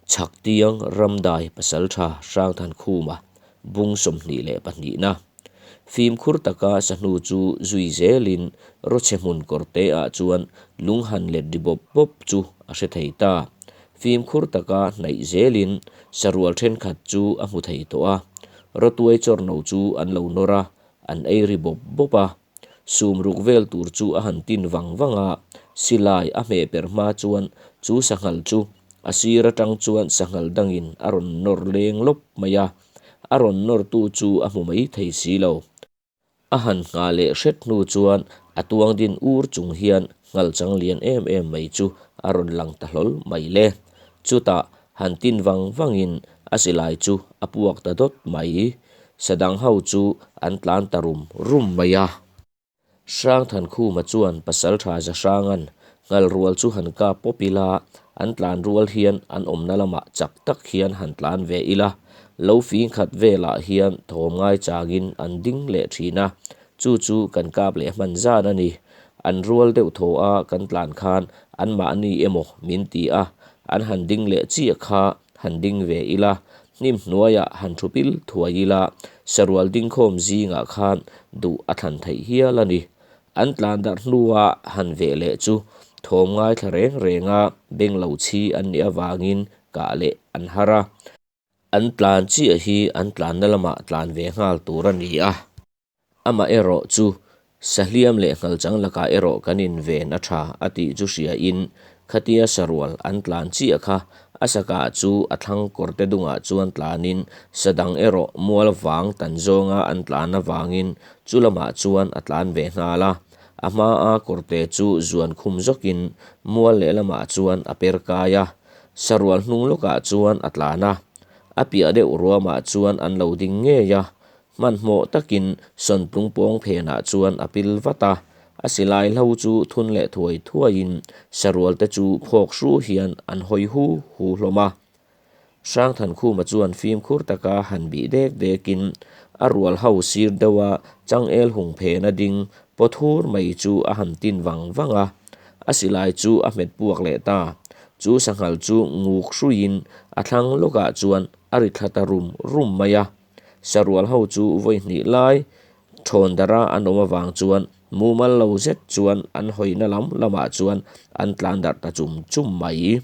Chhaktiang Ramdai Pasaltha Hrangthankhuma bung 22 na. Fimkhur taka sahnu chu zui zelin rawchhe hmun kawrte ah chuan lung han let ri bawp bawp chu a hre thei ta. Fimkhur taka hnaih zelin sarual thenkhat chu a hmu thei tawh a. Rawtuai chawrno chu an lo nawr a, an ei ri bawp bawp a. Sum ruk vel tur chu a han tin vang vang a, silai a hmeh per hma chuan chu sanghal chu a sir atang chuan sanghal dangin a rawn nawr leng lawp mai a, a rawn nawrtu chu a hmu mai thei si lo. A han nghah leh hret hnu chuan a tuang din ur chung hian nghal chang lian em em mai chu a rawn lang ta hlawl mai le. Chutah han tin vang vangin a silai chu a puak ta dawt mai. Sadang ho chu an tlan ta rum rum mai a. Hrangthankhuma chuan Pasaltha Zahranga'n nghal rual chu han kap pawp ila, an tlan rual hian an awmna lamah chak tak hian han tlan ve ila, lo fing khat velah hian thawm ngai changin an ding leh thin a, chu chu kan kap leh hman zan a ni. An rual deuh thaw a kan tlan khan anmahni emaw min ti a, an han ding leh chiah kha han ding ve ila, hnim hnuaiah han thu pil thuai ila, sarual dingkhawm zingah khan duh a thlan theih hial a ni. An tlan darh hnua han veh leh chu thawm ngaithla reng renga beng lo chhi an nih avangin kah leh an har a. An tlan chiah hi an tlanna lamah tlan ve nghal tur a ni a. Amaherawh chu sahliam leh nghalchang lakah erawh kan inven a tha a tih chu hriain khatia sarual an tlan chiah kha a sakah chu a thlang kawrte dungah chuan tlanin sa dang erawh mual vang tan zawnga an tlan avangin chu lamah chuan a tlan ve nghal a. A hmaa kawrte chu zuan khum zawkin mual lehlamah chuan a per kai a, sarual hnung lawkah chuan a tlan a. A piah deuh ruamah chuan an lo ding ngei a, Hmanhmawh takin Sawntlung pawng phenah chuan a pil vat a, a silai hlo chu thun leh thuai thuaiin sarual te chu phawk hru hian an hawi hu hu hlawm a. Hrangthankhuma chuan fimkhur taka han bih dek dekin a rual ho sir deuha changel hung phena ding pawthur mai chu a han tin vang vang a, a silai chu a hmet puak leh ta. Chu sanghal chu nguk hruiin a thlang lawkah chuan a ri thla ta rum rum mai a. Sarual ho chu vawi hnih lai thawn dara an awm avang chuan mumal lo zet chuan an hawina lam lamah chuan an tlan darh ta chum chum mai.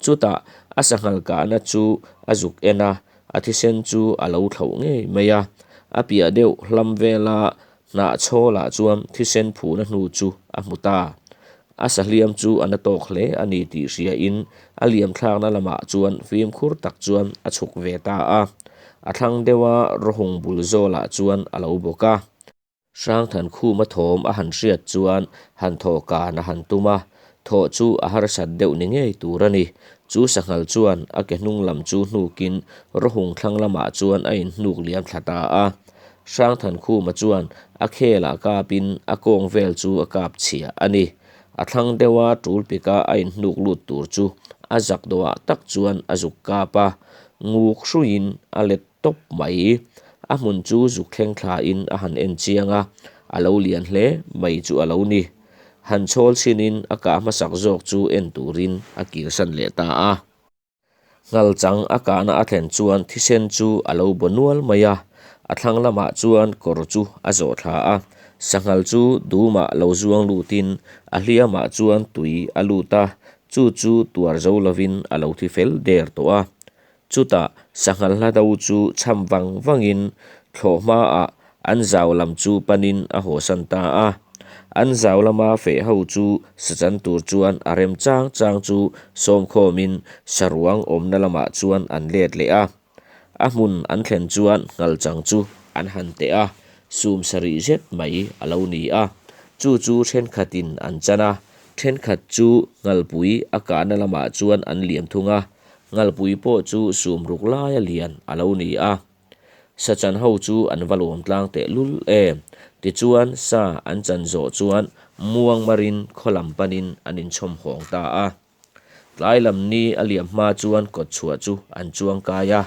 Chutah a sanghal kahna chu a zuk en a, a thisen chu a lo thlauh ngei mai a. A piah deuh hlam vela hnah chhawlah chuan thisen phuhna hnu chu a hmu ta. A sahliam chu a na tawk hle a ni tih hriain a liam thlakna lamah chuan fimkhur tak chuan a chhuk ve ta a. A thlang deuha rawhung bul zawlah chuan a lo bawk a. Hrangthankhuma thawm a han hriat chuan han thawh kan a han tum a, thawh chu a harsat deuh ni ngei tur a ni. Chu sanghal chuan a ke hnung lam chu hnukin rawhung thlang lamah chuan a inhnuk liam thla ta a. Hrangthankhuma chuan a khelah kapin a kawng vel chu a kap chhia a ni. A thlang deuha tul pika a inhnuk lut tur chu a zak dawhah tak chuan a zuk kap a, nguk hruiin a let tawp mai. A hmun chu zuk thleng thlain a han en chiang a, a lo lian hle mai chu a lo ni. Han chhawl chhinin a kah hmasak zawk chu en turin a kirsan leh ta a. Nghalchang a kahna a thlen chuan thisen chu a lo baw nual mai a, a thlang lamah chuan kawr chu a zawh thla a, sanghal chu dumah lo zuang lutin a hliamah chuan tui a lut a, chu chu tuar zo lovin a lo thi fel der tawh a. Chutah sanghal hla do chu cham vang vangin thlawh hmaah An zau lam chu panin a hawsan ta a. An zau lama feh ho chu sachan tur chuan a rem chang chang chu sawmkhawmin saruang awmna lamah chuan an let leh a. A hmun an thlen chuan nghalchang chu an han teh a, sum sarih zet mai a lo ni a. Chu chu thenkhatin an chan a, thenkhat chu nghalpui a kahna lamah chuan an liam thung a, nghalpui pawh chu sum ruk laia lian a lo ni a. Sachan ho chu an va lawm tlang teh lul em. Tichuan sa an chan zawh chuan muang marin khaw lam panin an inchhawm hawng ta a. Tlai lam ni a liam hma chuan kawt chhuah chu an chuang kai a.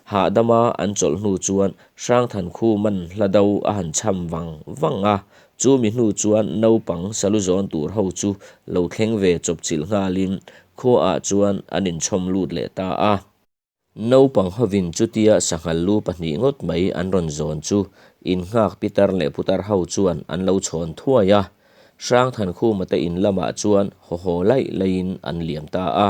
Hahdama an chawlh hnu chuan Hrangthankhu man hla do a han chham vang vang a. Chu mi hnu chuan naupang salu zawn tur ho chu lo thleng ve chawpchilh nghalin khuaah chuan an inchhawm lut leh ta a. Naupang hovin chutia sanghal lu pahnih ngawt mai an rawn zawn chu innghak pitar leh putar ho chuan an lo chhawn thuai a. Hrangthankhuma te in lamah chuan haw haw laih laihin an liam ta a.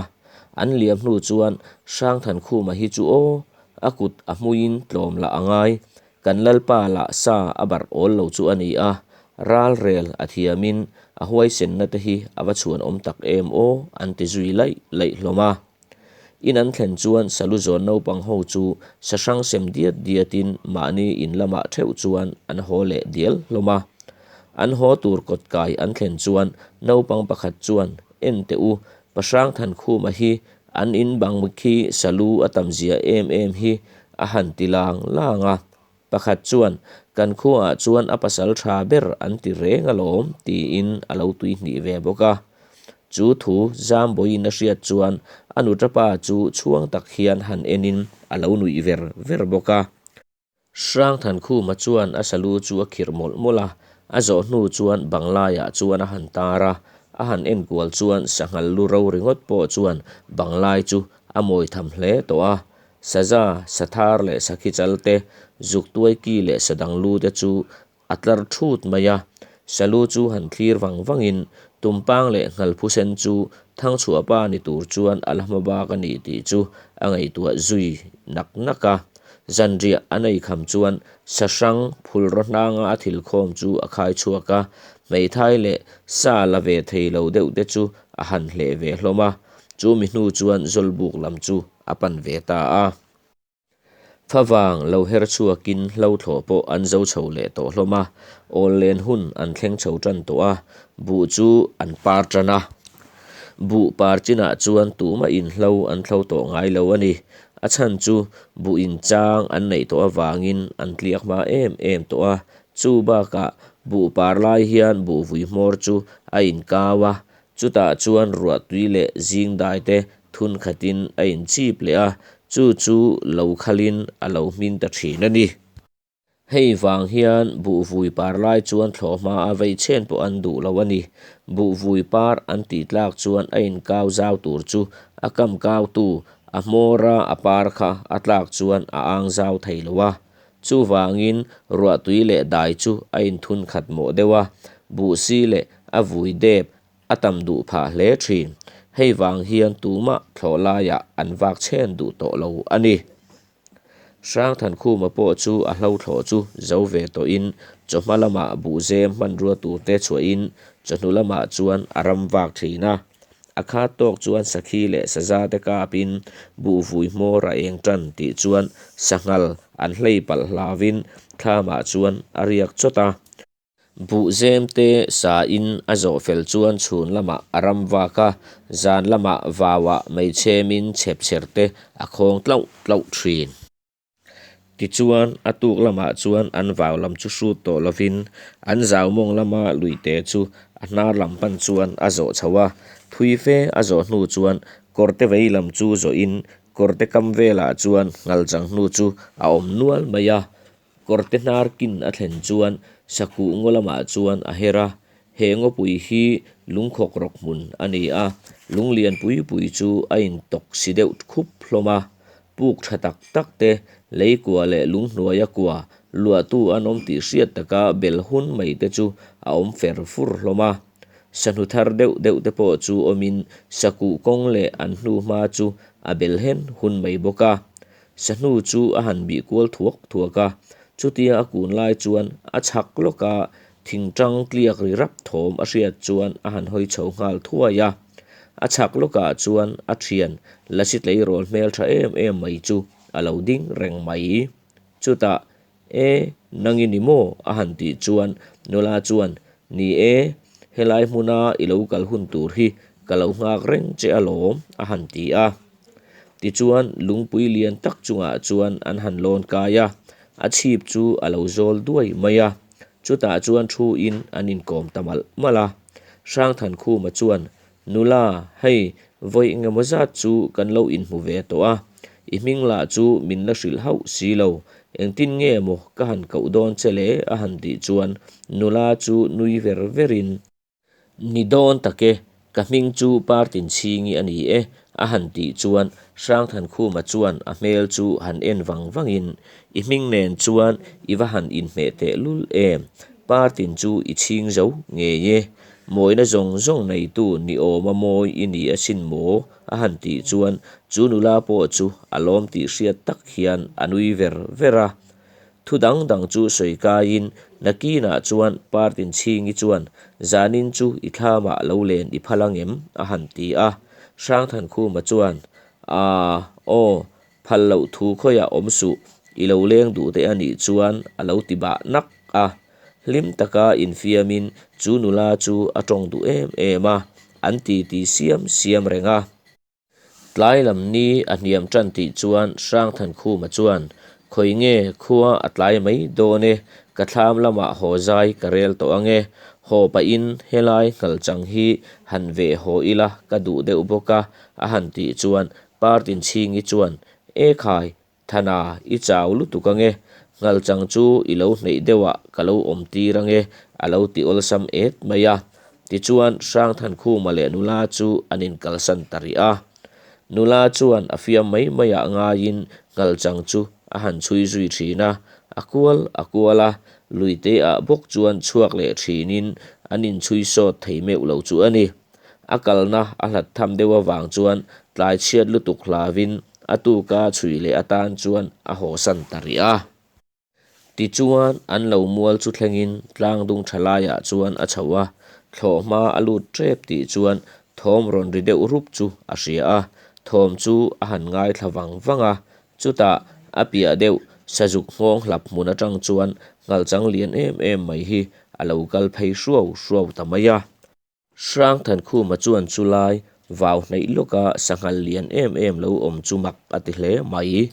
An liam hnu chuan Hrangthankhuma hi chu aw, a kut a hmuiin tlawm lah a ngai, kan lalpa lah sa a barh awl lo chu a ni a, ralrel a thiamin a huaisenna te hi a va chhuanawm tak em aw an ti zui laih laih hlawm a. In an thlen chuan salu zawn naupang ho chu sa hrang sem diat diatin mahni in lamah theuh chuan an haw leh dial hlawm a. An haw tur kawt kai an thlen chuan naupang pakhat chuan, En teh u, Pahrang Thankhuma hi an in bang khi salu a tam zia em em hi a han ti lang lang a. Pakhat chuan, Kan khuaah chuan a pasal tha ber an ti reng alawm, tiin a lo tuihnih ve bawk a. Chu thu Zambawiin a hriat chuan a nuṭapa chu chhuang tak hian han enin a lo nuih ver ver bawk a. Hrangthankhuma chuan a salu chu a khirh mawlh mawlh a, a zawh hnu chuan banglaiah chuan a han tar a, a han enkual chuan sanghal lu ro ringawt pawh chuan banglai chu a mawi tham hle tawh a. Saza, sathar leh sakhi chal te, zuktuai ki leh sadang lu te chu a tlar thut mai a. Salu chu han thlir vang vangin tumpang leh nghalphusen chu thangchhuahpa ni tur chuan a la hma bak a ni tih chu a ngaihtuah zui nak nak a. Zanriah an ei kham chuan sa hrang phulraw hnanga a thil khawm chu a khai chhuak a, hmeithai leh sa la ve thei lo deuh te chu a han hleh ve hlawm a. Chu mi hnu chuan Zawlbuk lam chu a pan ve ta a. Favang lo her chhuakin hlo thlawh pawh an zo chho leh tawh hlawm a, awl len hun an thleng chho tan tawh a, buh chu an par tan a. Buh par chinah chuan tumahin hlo an thlo tawh ngai lo a ni. A chhan chu buh inchang an neih tawh avangin an tliak hma em em tawh a, chu bakah buh par lai hian buh vui hmawr chu a inkau a, Chutah chuan ruahtui leh zingdai te thun khatin a inchip leh a, chu chu lo khalin a lo hmin ta thin a ni. Hei vang hian buhvui par lai chuan thlawhhma a vei chhen pawh an duh lo a ni. Buhvui par an tih tlak chuan a inkau zau tur chu a kam kautu a hmawra a par kha a tlak chuan a ang zau thei lo a. Chuvangin ruahtui leh dai chu a inthun khat mawh deuh a, buhsi leh a vui dep a tam duh phah hle thin. Hei vang hian tumah thlawh laiah an vak chhen duh tawh lo a ni. Hrangthankhuma pawh chu a hlo thlawh chu zo ve tawhin chawhma lamah buhzem hmanrua turte chhuahin chawhnu lamah chuan a ram vak thin a. A khat tawk chuan sakhi leh saza te kapin buhvui hmawr a eng tan tih chuan sanghal an hlei palh hlauvin thlamah chuan a riak chawt a. Buhzem te sa in a zawh fel chuan chhun lamah a ram vak a, zan lamah vauah meichhemin chhepchher te a khawng tlauh tlauh thin. Tichuan, a tuk lamah chuan an vau lam chu hrut tawh lovin an zau mawng lama luite chu a hnar lam pan chuan a zawh chho a. Thui fe a zawh hnu chuan kawrte vei lam chu zawhin kawrte kam velah chuan nghalchang hnu chu a awm nual mai a. Kawrte hnar kin a thlen chuan sakuh ngaw lamah chuan a her a, he ngawpui hi lungkhawk rawk hmun a ni a, lung lian pui pui chu a intawk si deuh khup hlawm a, puk tha tak tak te, lei kua leh lung hnuaia kua luahtu an awm tih hriat taka bel hun mai te chu a awm fer fur hlawm a. Sahnu thar deuh deuh te pawh chu awmin sakuh kawng leh an hnu hma chu a bel hen hun mai bawk a. Sahnu chu a han bih kual thuak thuak a, chutia a kun lai chuan a chhak lawka thingtang tliak ri rap thawm a hriat chuan a han hawi chho nghal thuai a. A chhak lawkah chuan a thian lasi tleirawl hmeltha em em mai chu a lo ding reng mai. Chutah, E, nang i ni maw? a han tih chuan nula chuan, Ni e, helai hmuna i lo kal hun tur hi ka lo nghak reng che alawm, a han ti a. Tichuan, lungpui lian tak chungah chuan an han lawn kai a, a chhip chu a lo zawl duai mai a. Chutah chuan thuin an inkawm ta malh malh a. Hrangthankhuma chuan, Nula, hei, vawi engemaw zat chu kan lo inhmu ve tawh a, i hming lah chu min la hrilh hauh si lo, engtin nge maw ka han koh dawn che le? a han tih chuan nula chu nui ver verin, Ni dawn tak e, ka hming chu Partin Chhingi a ni e, A han tih chuan Hrangthankhuma chuan a hmel chu han en vang vangin, I hming nen chuan i va han inhmeh teh lul em, partin chu i chhing zo ngei e, mawina zawng zawng neitu ni awma mawi i ni asin maw a han tih chuan chu nula pawh chu a lawm tih hriat tak hian a nui ver ver a. Thu dang dang chu sawi kaiin nakinah chuan Partinchhingi chuan, Zanin chu i thlamah lo len i phal ang em? a han ti a. Hrangthankhuma chuan, Aa, aw, phal loh thu khawiah awm suh, i lo leng duh te a nih chuan a lo ti bah nak a. Hlim taka infiamin chu nula chu a tawng duh em em a, an titi siam siam reng a. Tlai lam ni a hniam tan tih chuan Hrangthankhuma chuan, Khawi nge khua a tlai mai dawn e, ka thlam lamah haw zai ka rel tawh ang e, haw pahin helai nghalchang hi han veh haw ila ka duh deuh bawk a, a han tih chuan Partinchhingi chuan, E khai, Thana, i chau lutuk ang e, nghalchang chu i lo hneih deuhah ka lo awm tir ang e, a lo ti awlsam et mai a. Tichuan, Hrangthankhuma leh nula chu an inkalsan ta rih a. Nula chuan a fiam mai maiah ngaiin nghalchang chu a han chhui zui thin a, a kual a kual a, luiteah bawk chuan chhuak leh thinin an inchhui sawt thei meuh lo chu a ni. A kalna a hlat tham deuh avang chuan tlai chhiat lutuk hlauin a tuka chhui leh atan chuan a hawsan ta rih a. Tichuan an lo mual chu thlengin tlangdung tha laiah chuan a chho a, thlawh hma a lut tep tih chuan thawm rawn ri deuh rup chu a hria a, thawm chu a han ngaithla vang vang a, chutah a piah deuh sazuk nghawng hlap hmun atang chuan nghalchang lian em em mai hi a lo kal phei hruau hruau ta mai a. Hrangthankhuma chuan chulai vau hnaih lawka sanghal lian em em lo awm chu mak a ti hle mai.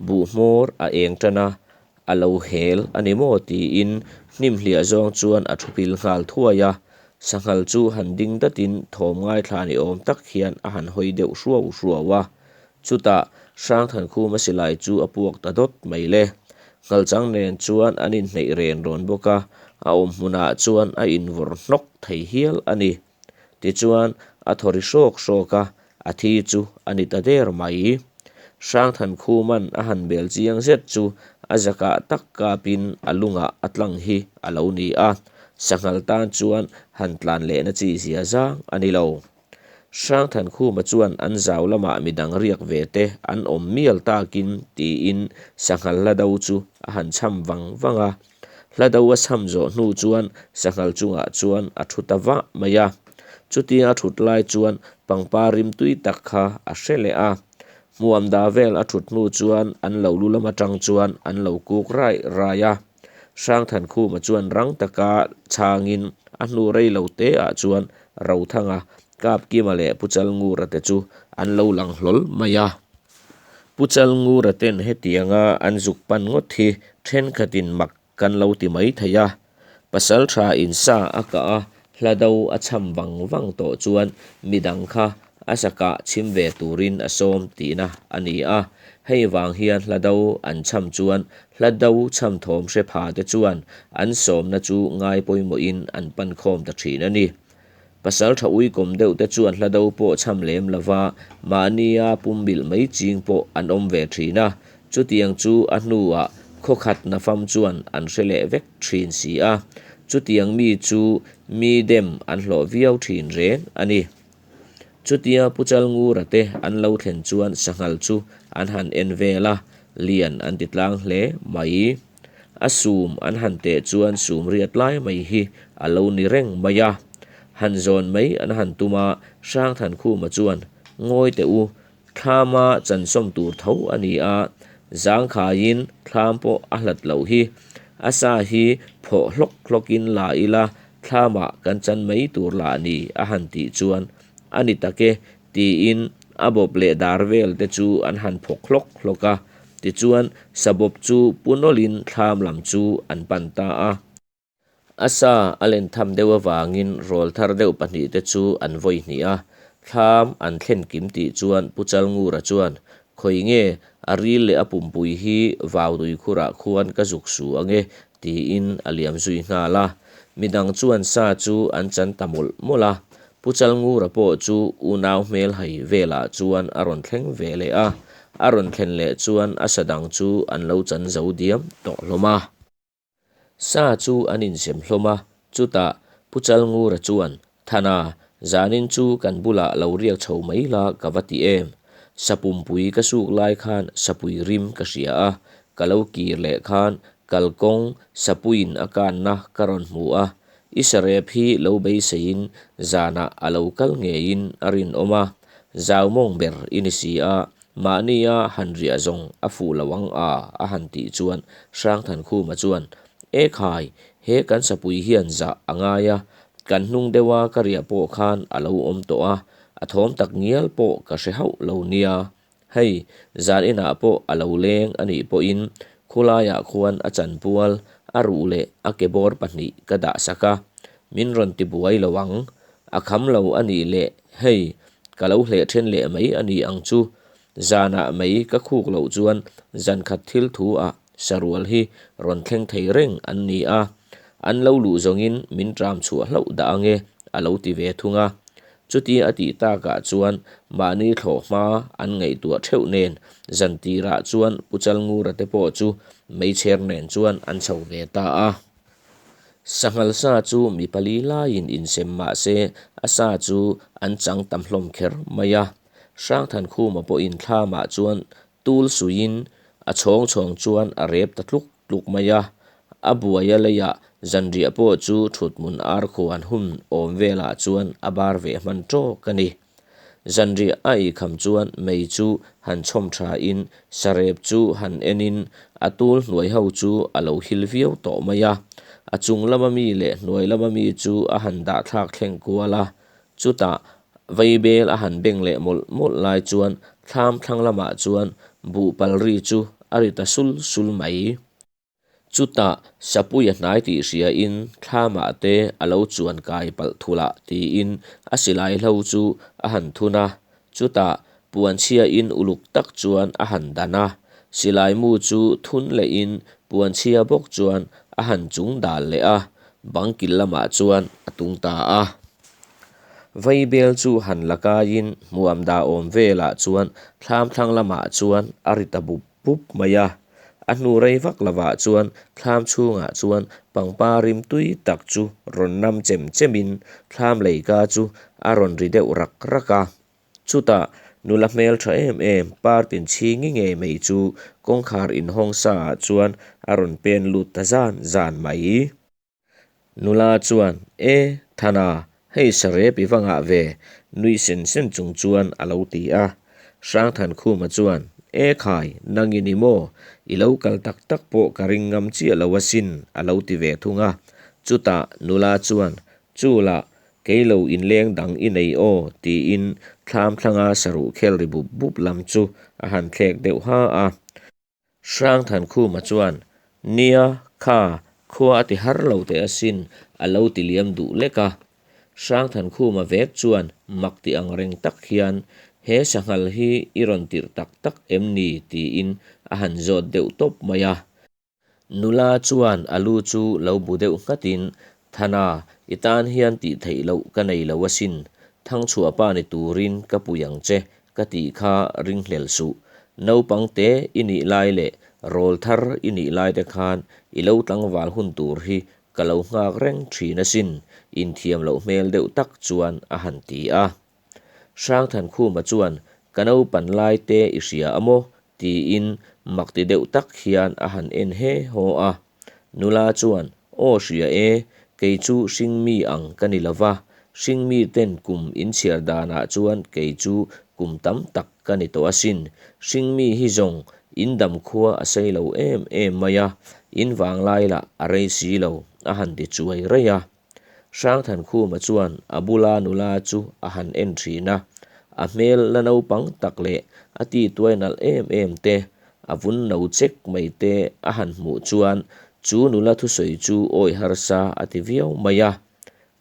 Buh hmawr a eng tan a, a lo hel a ni maw tiin hnim hliah zawng chuan a thu pil nghal thuai a. Sanghal chu han ding datin thawm ngaithla ni awm tak hian a han hawi deuh hruau hruau a. Chutah Hrangthankhuma silai chu a puak ta dawt mai le. Nghalchang nen chuan an inhneih ren rawn bawk a, a awm hmunah chuan a invawrh hnawk thei hial a ni. Tichuan a thaw ri hrawk hrawk a, a thi chu a ni ta der mai. Hrangthankhuman a han bel chiang zet chu a zakah tak kapin a lungah a tlang hi a lo ni a, sanghal tan chuan han tlan lehna chi zia zang a ni lo. Hrangthankhuma chuan an zau lamah midang riak ve te an awm mial takin tiin sanghal hla do chu a han cham vang vang a. Hla do a cham zawh hnu chuan sanghal chungah chuan a thu ta vah mai a. Chutia a thut lai chuan pangpar rimtui tak kha a hre leh a. Hmuam da vel a thut hnu chuan an lo lu lam atang chuan an lo kuk rai rai a. Hrangthankhuma chuan rang taka chhangin a hnu rei lo te ah chuan Rothanga, Kapkima leh Pu Chalngura te chu an lo lang hlawl mai a. Pu Chalngura ten hetianga an zuk pan ngawt hi thenkhatin mak kan lo ti mai thei a. Pasaltha in sa a kah a, hla do a cham vang vang tawh chuan midang kha a sa kah chhim ve turin a sawm tihna a ni a. Hei vang hian hla do an cham chuan hla do cham thawm hre pha te chuan an sawmna chu ngai pawimawhin an pan khawm ta thin a ni. Pasal tha uikawm deuh te chuan hla do pawh cham lem lova mahnia pumbilh mai ching pawh an awm ve thin a, chutiang chu a hnuah khawkhat nafam chuan an hre leh vek thin si a, chutiang mi chu mi dem an hlawh viau thin reng a ni. Chutia Pu Chalngura te an lo thlen chuan sanghal chu an han en vel a, lian an ti tlang hle mai. A sum an han teh chuan sum riat lai mai hi a lo ni reng mai a. Han zawn mai an han tum a, Hrangthankhuma chuan, Ngawi teh u, thlama chansawm tur tho a ni a, zangkhaiin thlam pawh a hlat loh hi. A sa hi phawh hlawk hlawkin la ila, thlamah kan chan mai tur lah ni a han tih chuan, A ni tak e, tiin a bawp leh dar vel te chu an han phawk hlawk hlawk a. Tichuan, sabawp chu pu nawlhin thlam lam chu an pan ta a. A sa a len tham deuh avangin rawl thar deuh pahnihte chu an vawi hnih a. Thlam an thlen kim tih chuan Pu Chalngura chuan, Khawi nge, a ril leh a pumpui hi vau tuikhurah khuan ka zuk su ang e, tiin a liam zui nghal a. Midang chuan sa chu an chan ta mawlh mawlh a. Pu Chalngura pawh chu unau hmelhai velah chuan a rawn thleng ve leh a, a rawn thlen leh chuan a sa dang chu an lo chan zo diam tawh hlawm a. Sa chu an insem hlawm a, chutah Pu Chalngura chuan, Thana, zanin chu kan bulah lo riak chho mai la ka va ti em? Sa pumpui ka suk lai khan sapui rim ka hria a, ka lo kir leh khan kalkawng sapuiin a kanna ka rawn hmu a, I sarep hi lo beiseiin zanah a lo kal ngeiin a rinawm a, zau mawng ber i ni si a, mahnia han riah zawng a fuh lo ang a, a han tih chuan Hrangthankhuma chuan, E khai, he kan sapui hian zah a ngai a, kan hnung deuha ka riah pawh khan a lo awm tawh a, a thawm tak ngial pawh ka hre hauh lo nia. Hei, zan inah pawh a lo leng a nih pawhin khulaiah khuan a chanpual, a ruh leh a kebawr pahnih ka dah sak a, min rawn ti buai lo ang. A kham lo a nih leh hei, ka lo hleh then leh mai a ni ang chu. Zanah mai ka khuk loh chuan zan khat thil thu ah sarual hi rawn thleng thei reng an ni a, an lo luh zawngin min tram chhuah hlauh dah ange a lo ti ve thung a. Chuti a tih takah chuan mahni thlawh hma an ngaihtuah theuh nen zan tirah chuan Pu Chalngura te pawh chu meichher nen chuan an chho ve ta a. Sanghal sa chu mi pali laiin insem mah se a sa chu an chang tam hlawm kher mai a. Hrangthankhuma pawhin thlamah chuan tul suiin a chhawng chhawng chuan a rep ta tluk tluk mai a, a buaia leiah zanriah pawh chu thuthmun arkhuan hun awm velah chuan a bar ve hman tawk a ni. Zanriah a eikham chuan mei chu han chhawm thain sarep chu han enin a tul hnuai ho chu a lo hil viau tawh mai a, a chung lama mi leh hnuai lama mi chu a han dahthlak thleng kual a, Chutah vaibel a han beng leh mawlh mawlh lai chuan thlam thlang lamah chuan buh pal ri chu a ri ta sul sul mai. Chutah Sapuia hnai tih hriain thlamah te a lo chuan kai palh thulh ah tiin a silai hlo chu a han thun a. Chutah puanchhiain uluk tak chuan a han dan a, silai mu chu thun lehin puanchhia bawk chuan a han chung dal leh a, bang kil lamah chuan a tung ta a. Vaibel chu han la kaiin hmuam dah awm velah chuan thlam thlang lamah chuan a ri ta bup bup mai a. A hnu rei vak lovah chuan thlam chhungah chuan pangpar rim tui tak chu rawn nam chem chemin thlam leika chu a rawn ri deuh rak rak a. Chutah nula hmel tha em em partin chhingi ngei mai chu kawngkhar inhawng sa ah chuan a rawn pen lut ta zan zan mai. Nula chuan, E, Thana, hei sarep i va ngah ve, nui sen sen chung chuan a lo ti a. Hrangthankhuma chuan, E khai, nang i ni maw? I lo kal tak tak pawh ka ring ngam chiah lo asin, a lo ti ve thung a. Chutah nula chuan, Chu lah, kei lo inleng dang i nei aw, tiin thlam thlanga saruh khel ri bup bup lam chu a han thlek deuh ha a. Hrangthankhuma chuan, Nia, kha, khua a ti har lo teh asin, a lo ti liam duh lek a. Hrangthankhuma vek chuan mak ti ang reng tak hian, He sanghal hi i rawn tirh tak tak em ni? tiin a han zawt deuh tawp mai a. Nula chuan a lu chu lo bu deuh nghatin, Thana, i tan hian tih theih loh ka nei lo asin. Thangchhuahpa ni turin ka pui ang che, ka tih kha ringhlel suh. Naupang te i nih lai leh rawl thar i nih lai te khan i lo tlangval hun tur hi ka lo nghak reng thin asin, inthiam loh hmel deuh tak chuan a han ti a. Hrangthankhuma chuan, Ka naupan lai te i hria a maw? Tiin mak ti deuh tak hian a han en he haw a. Nula chuan, Aw hria e, kei chu hringmi ang ka ni lova, hringmi ten kum inchhiar danah chuan kei chu kum tam tak ka ni tawh asin. Hringmi hi zawng in dam khua a sei lo em em mai a, in vanglai lah a rei si lo, a han ti chuai raih a. Hrangthankhuma chuan a bula nula chu a han en thin a, a hmel la naupang tak leh a ti tuai nalh em em te, a vun no chek mai te a han hmuh chuan chu nula thusawi chu awi harsa a ti viau mai a.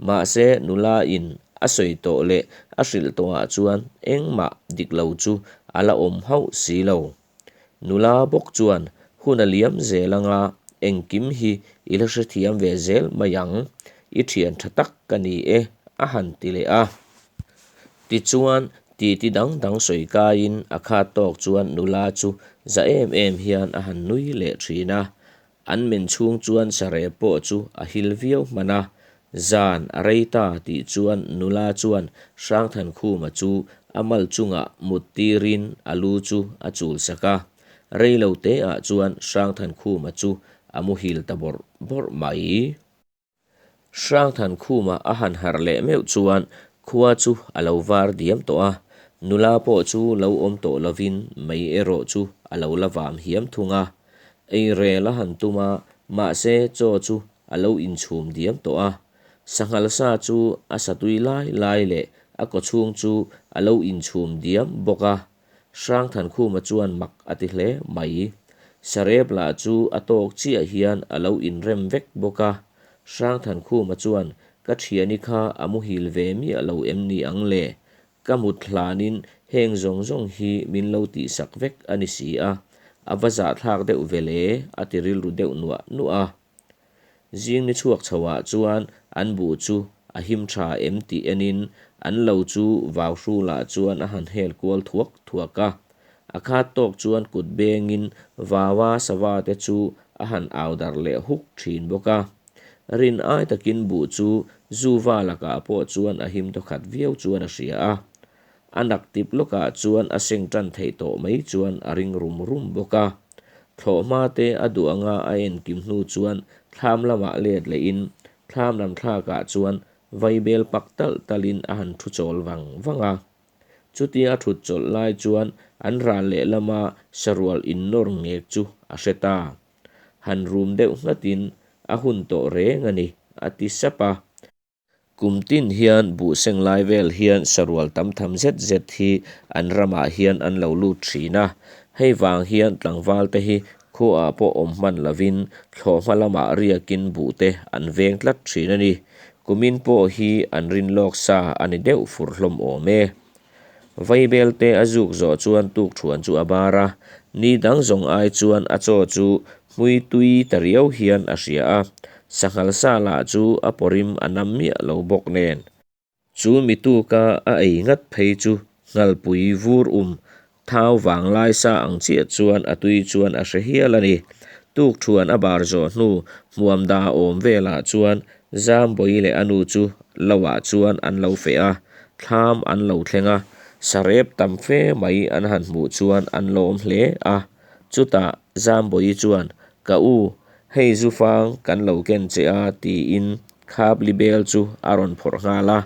Mahse nula in a sawi tawh leh a hrilh tawhah chuan engmah dik lo chu a la awm hauh si lo. Nula bawk chuan hun a liam zel anga engkim hi i la hrethiam ve zel mai ang, i thian tha tak ka ni e a han ti leh a. Tichuan, titi dang dang sawi kaiin a khat tawk chuan nula chu za em em hian a han nui leh thin a. An men chhung chuan sarep pawh chu a hil viau hman a. Zan a rei ta tih chuan nula chuan Hrangthankhuma chu a mal chungah mut tirin a lu chu a chul sak a. Rei lo teah chuan Hrangthankhuma chu a muhil ta bawrh bawrh mai. Hrangthankhuma a han harh leh meuh chuan khua chu a lo var diam tawh a, nula pawh chu lo awm tawh lovin mei erawh chu a lo la vam hiam thung a. Ei rel a han tum a, mahse chaw chu a lo inchhum diam tawh a. Sanghal sa chu a satui lai lai leh a kawchhung chu a lo inchhum diam bawk a. Hrangthankhuma chuan mak a ti hle mai. Sarep lah chu a tawk chiah hian a lo inrem vek bawk a. Hrangthankhuma chuan, Ka thiani kha a muhil ve miah lo em ni ang le? Ka mut hlanin heng zawng zawng hi min lo tihsak vek a ni si a, a va zahthlak deuh ve le, a ti rilru deuh nuah nuah a. Zing ni chhuak chho ah chuan an buh chu a him tha em tih enin an lo chu vau hrulah chuan a han hel kual thuak thuak a. A khat tawk chuan kut bengin vaua sava te chu a han au darh leh huk thin bawk a. Rin ai takin buh chu zuva lakah pawh chuan a him tawkhat viau chuan a hria a. A nak tip lawkah chuan a seng tan theih tawh mai chuan a ring rum rum bawk a. Thlawhhma te a duh anga a enkim hnu chuan thlam lamah let lehin thlam lam thlakah chuan vaibel pak talh talhin a han thu chawl vang vang a. Chutia a thut chawlh lai chuan an ral lehlama sarual innawr ngek chu a hre ta. Han rum deuh nghatin a hun tawh reng a ni, a ti sap a. Kum tin hian buhseng lai vel hian sarual tam tham zet zet hi an ramah hian an lo lut thin a. Hei vang hian tlangval te hi khuaah pawh awm hman lovin thlawhhma lamah riakin buh te an veng tlat thin a ni. Kumin pawh hi an rin lawk sa a ni deuh fur hlawm awm e. Vaibel te a zuk zawh chuan tukthuan chu a bar a, ni dang zawng ai chuan a chaw chu hmui tui ta riau hian a hria a, sanghal sa lah chu a pawrim a nam miah lo bawk nen. Chu mi tuka a ei ngat phei chu nghalpui vur um thau vang lai sa ang chiah chuan a tui chuan a hre hial a ni. Tukthuan a bar zawh hnu hmuam da awm velah chuan Zambawi leh a nu chu lo ah chuan an lo feh a, thlam an lo thleng a, sarep tam fe mai an han hmuh chuan an lawm hle a. Chutah Zambawi chuan, Ka u, hei zu fang kan lo ken che a tiin khapli bel chu a rawn phawrh nghal a.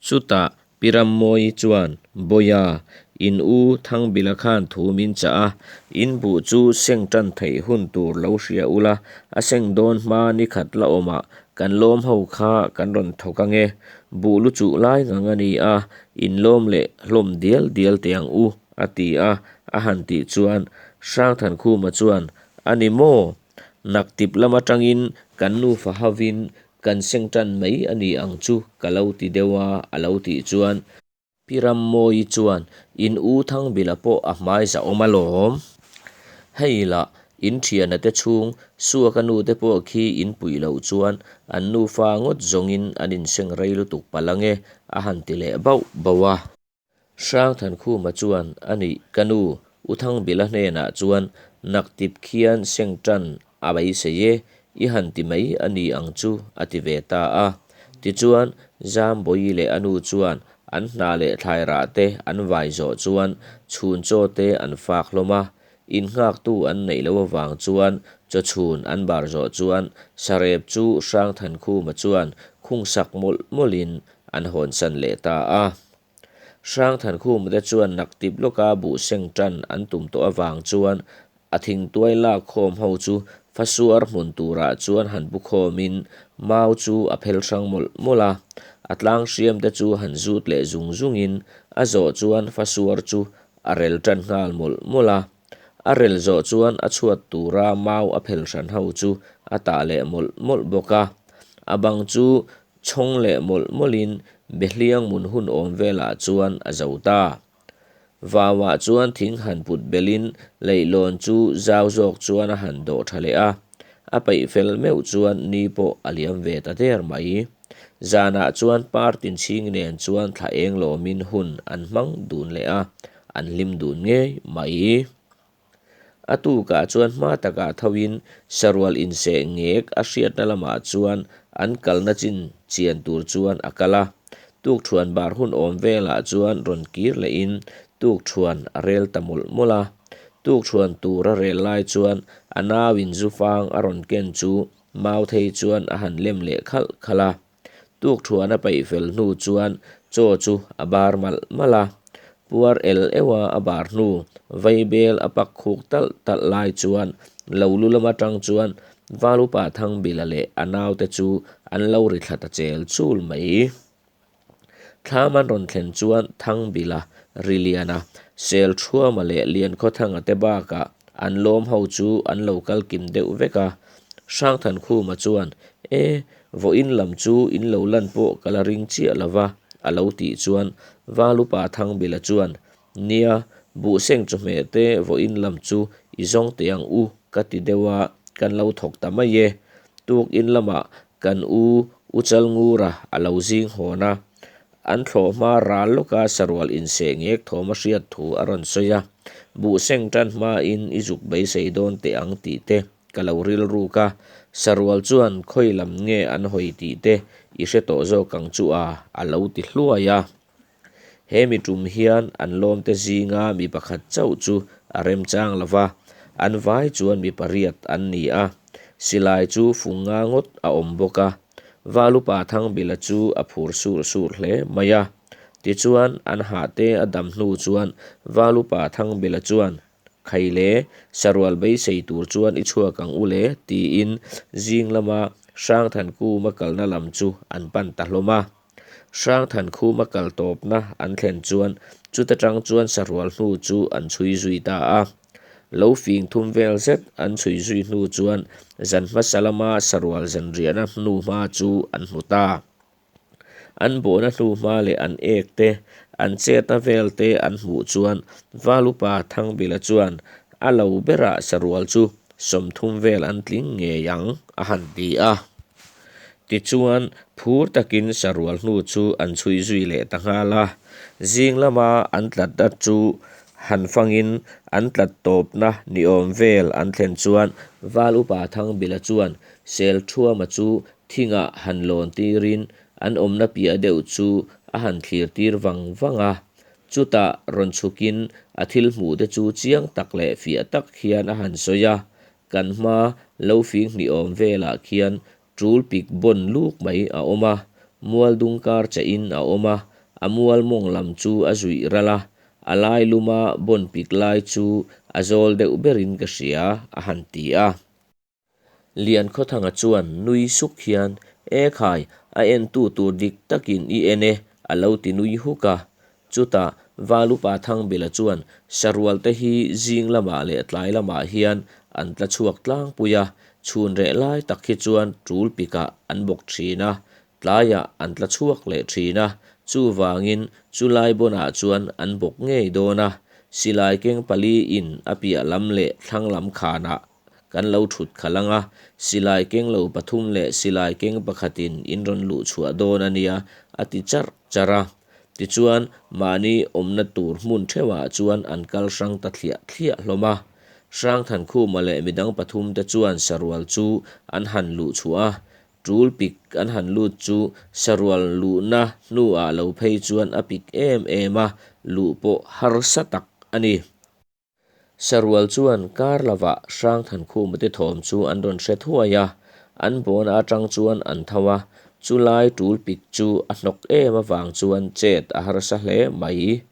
Chutah Pi Rammawi chuan, Bawia, in u Thangbila khan thu min chah a, in buh chu seng tan theih hun tur lo hria ula, a seng dawn hma ni khat la awmah kan lawm ho kha kan rawn thawk ange, buh lu chuh lai ngang a ni a, in lawm leh hlawm dial dial teh ang u, a ti a, a han tih chuan Hrangthankhuma chuan, A ni maw? Naktip lam atangin kan nufa hovin Kan seng tan mai a ni ang chu ka lo ti deuh a, a lo tih chuan. Pi Rammawi chuan, In u Thangbila pawh a hmai zahawm alawm. Hei lah, in thiana te chhung, Suaka nu te pawh khi in puih loh chuan an nufa ngawt zawngin an inseng rei lutuk palh ange, a han ti leh bauh bauh a. Hrangthankhuma chuan, A nih, ka nu, U Thangbila hnenah chuan naktip khian seng tan a beisei e, i han ti mai a ni ang chu, a ti ve ta a. Tichuan, Zambawi leh a nu chuan an hna leh thlai rah te an vai zawh chuan chhun chaw te an fak hlawm a. Innghaktu an neih loh avang chuan chaw chhun an bar zawh chuan sarep chu Hrangthankhuma chuan khungsak mawlh mawlhin an hawnsan leh ta a. Hrangthankhuma te chuan naktip lawka buh seng tan an tum tawh avang chuan a thingtuai lak khawm ho chu fasuar hmun turah chuan han pu khawmin mau chu a phel hrang mawlh mawlh a. A tlang hriam te chu han zut leh zung zungin a zawh chuan fasuar chu a rel tan nghal mawlh mawlh a. A rel zawh chuan a chhuat tura mau a phel hran ho chu a tah leh mawlh mawlh bawk a. A bang chu Chhawng leh mawlh mawlhin Behliang mun hun awm velah chuan a zo ta. Vauah chuan thing han put belhin leihlawn chu zau zawk chuan a han dawh tha leh a, a peih fel meuh chuan ni pawh a liam ve ta der mai. Zanah chuan Partinchhingi nen chuan thla eng lawmin hun an hmang dun leh a, an hlim dun ngei mai. A tukah chuan hma takah thoin sarual inseh ngek a hriatna lamah chuan an kalna chin chian tur chuan a kal a. Tukṭhuan bar hun awm velah chuan rawn kir lehin tukṭhuan a rel ta mawlh mawlh a. Tukṭhuan tur a rel lai chuan a nauin zufang a rawn ken chu Mauthei chuan a han lem leh khalh khalh a. Tukṭhuan a peih fel hnu chuan chaw chu a bar malh malh a. Puar el euha a bar hnu vaibel a pak khuk talh talh lai chuan lo lu lam atang chuan Valupa Thangbila leh a naute chu an lo ri thla ta chel chul mai. Thlam an rawn thlen chuan Thangbila, Riliana, Selṭhuama leh Liankhawthanga te bakah an lawm ho chu an lo kal kim deuh vek a. Hrangthankhuma chuan, E, vawiin lam chu in lo lan pawh ka la ring chiah lo va, a lo tih chuan Valupa Thangbila chuan, Nia, buhseng chawhmeh te vawiin lam chu i zawng teh ang u ka ti deuh a, kan lo thawk ta mai e. Tukin lamah Kan u U Chalngura a lo zing hawn a, an thlawh hma ral lawka sarual inseh ngek thawm a hriat thu a rawn sawi a, buhseng tan hmain i zuk beisei dawn teh ang tih te ka lo rilruk a, sarual chuan khawi lam nge an hawi tih te i hre tawh zawk ang chu a, a lo ti hluai a. He mi tum hian an lawmte zinga mi pakhat chauh chu a remchang lo va, an vai chuan mi pariat an ni a. Silai chu fung nga ngawt a awm bawk a. Valupa Thangbila chu a phur sur sur hle mai a. Tichuan, an hahte a dam hnu chuan Valupa Thangbila chuan, Khaile, sarual beisei tur chuan i chhuak ang u le, tiin zing lama Hrangthankuma kalna lam chu an pan ta hlawm a. Hrangthankhuma kal tawpna an thlen chuan chuta tang chuan sarual hnu chu an chhui zui ta a. Lo fing thum vel zet an chhui zui hnu chuan zan hmasa lama sarual zanriahna hnu hma chu an hmu ta. An bawhna hnu hma leh an ek te, an chetna vel te an hmuh chuan Valupa Thangbila chuan a lo berah sarual chu 30 vel an tling ngei ang a han ti a. Tichuan, phur takin sarual hnu chu an chhui zui leh ta nghal a. Zing lama an tlat dat chu han fangin an tlat tawpna ni awm vel an thlen chuan Val Upa Thangbila chuan Selṭhuama chu thingah han lawn tirin an awmna piah deuh chu a han thlir tir vang vang a. Chutah rawn chhukin a thil hmuh te chu chiang tak leh fiah tak hian a han sawi a. Kan hma lo fing hnih awm velah khian tul pik bawn luk mai a awm a, mual dung kar che in a awm a, a mual mawng lam chu a zuih ral a, a lai luma bawn pik lai chu a zawl deuh berin ka hria, a han ti a. Liankhawthanga chuan nui suk hian, E khai, a entu tur dik takin i en e, a lo ti nui huk a. Chutah Valupa Thangbila chuan sarual te hi zing lamah leh tlai lamah hian an tla chhuak tlangpui a, chhun reh lai tak hi chuan tul pikah an bawk thin a, tlaiah an tla chhuak leh thin a, chuvangin chulai bawnah chuan an bawk ngei dawn a, silai keng pali in a piah lam leh thlang lam khanah Kan lo thut khalh ang a, silai keng lo pathum leh silai keng pakhatin in rawn luh chhuah dawn a nia, a ti charh charh a. Tichuan, mahni awmna tur hmun theuhah chuan an kal hrang ta thliah thliah hlawm a. Hrangthankhuma leh midang pathum te chuan sarual chu an han luh chhuah a, tul pik an han lut chu sarual luhna hnuah lo phei chuan a pik em em a, luh pawh harsa tak a ni. Sarual chuan kar lovah Hrangthankhuma te thawm chu an rawn hre thuai a, an bawna atang chuan an tho a, chu lai tul pik chu a hnawk em avang chuan chet a harsa hle mai.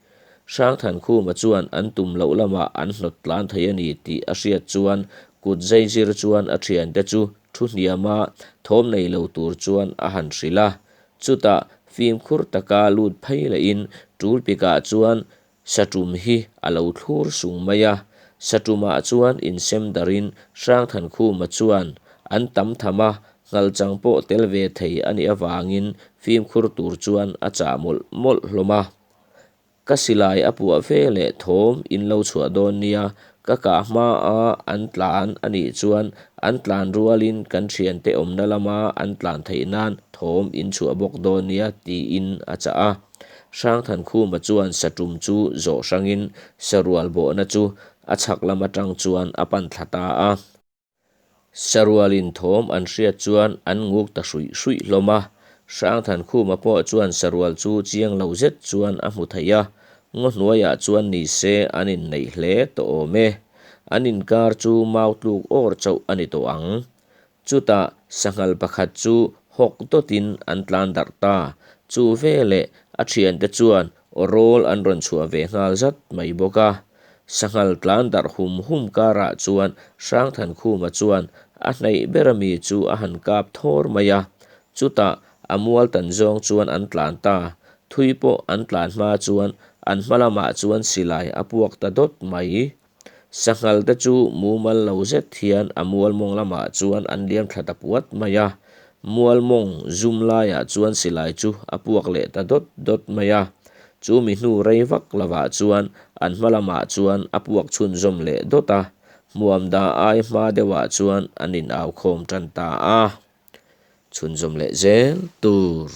Hrangthankhuma chuan an tum loh lamah an hnawt tlan thei a ni tih a hriat chuan kut zaizir chuan a thiante chu thu hniama thawm nei lo tur chuan a han hrilh a, chutah fimkhur taka lut phei lehin tul pikah chuan Satum hi a lo thlur sung mai a, Satumah chuan insem darin Hrangthankhuma chuan an tam tham a, nghalchang pawh tel ve thei a nih avangin fimkhur tur chuan a chah mawlh mawlh hlawm a. Ka silai a puah ve leh thawm in lo chhuah dawn nia, Ka kah hma a an tlan a nih chuan an tlan rualin kan thiante awmna lama an tlan theih nan thawm in chhuah bawk dawn nia tiin a chah a. Hrangthankhuma chuan satum chu zawh hrangin sarual bawhna chu a chhak lam atang chuan a pan thla ta a. Sarualin thawm an hriat chuan an nguk ta hruih hruih hlawm a. Hrangthankhuma pawh chuan sarual chu chiang lo zet chuan a hmu thei a, ngaw hnuaiah chuan ni se an inneih hle tawh awm e. An inkar chu mau tluk awr chauh a ni tawh ang. Chutah sanghal pakhat chu hawk dawtin an tlan darh ta. Chu veleh a thiante chuan aw rawl an rawn chhuah ve nghal zat mai bawk a. Sanghal tlan darh hum hum karah chuan Hrangthankhuma chuan a hnaih ber ami chu a han kap thawr mai a. Chutah a mual tan zawng chuan an tlan ta. Thui pawh an tlan hma chuan an hma lamah chuan silai a puak ta dawt mai. Sanghal te chu mumal lo zet hian a mual mawng lamah chuan an liam thla ta puat mai a, mual mawng zum laiah chuan silai chu a puak leh ta dawt dawt mai a, chu mi hnu rei vak lovah chuan an hma lamah chuan a puak chhunzawm leh dawt a, hmuam dah ai hma deuhah chuan an inau khawm tan ta a, chhunzawm leh zel tur.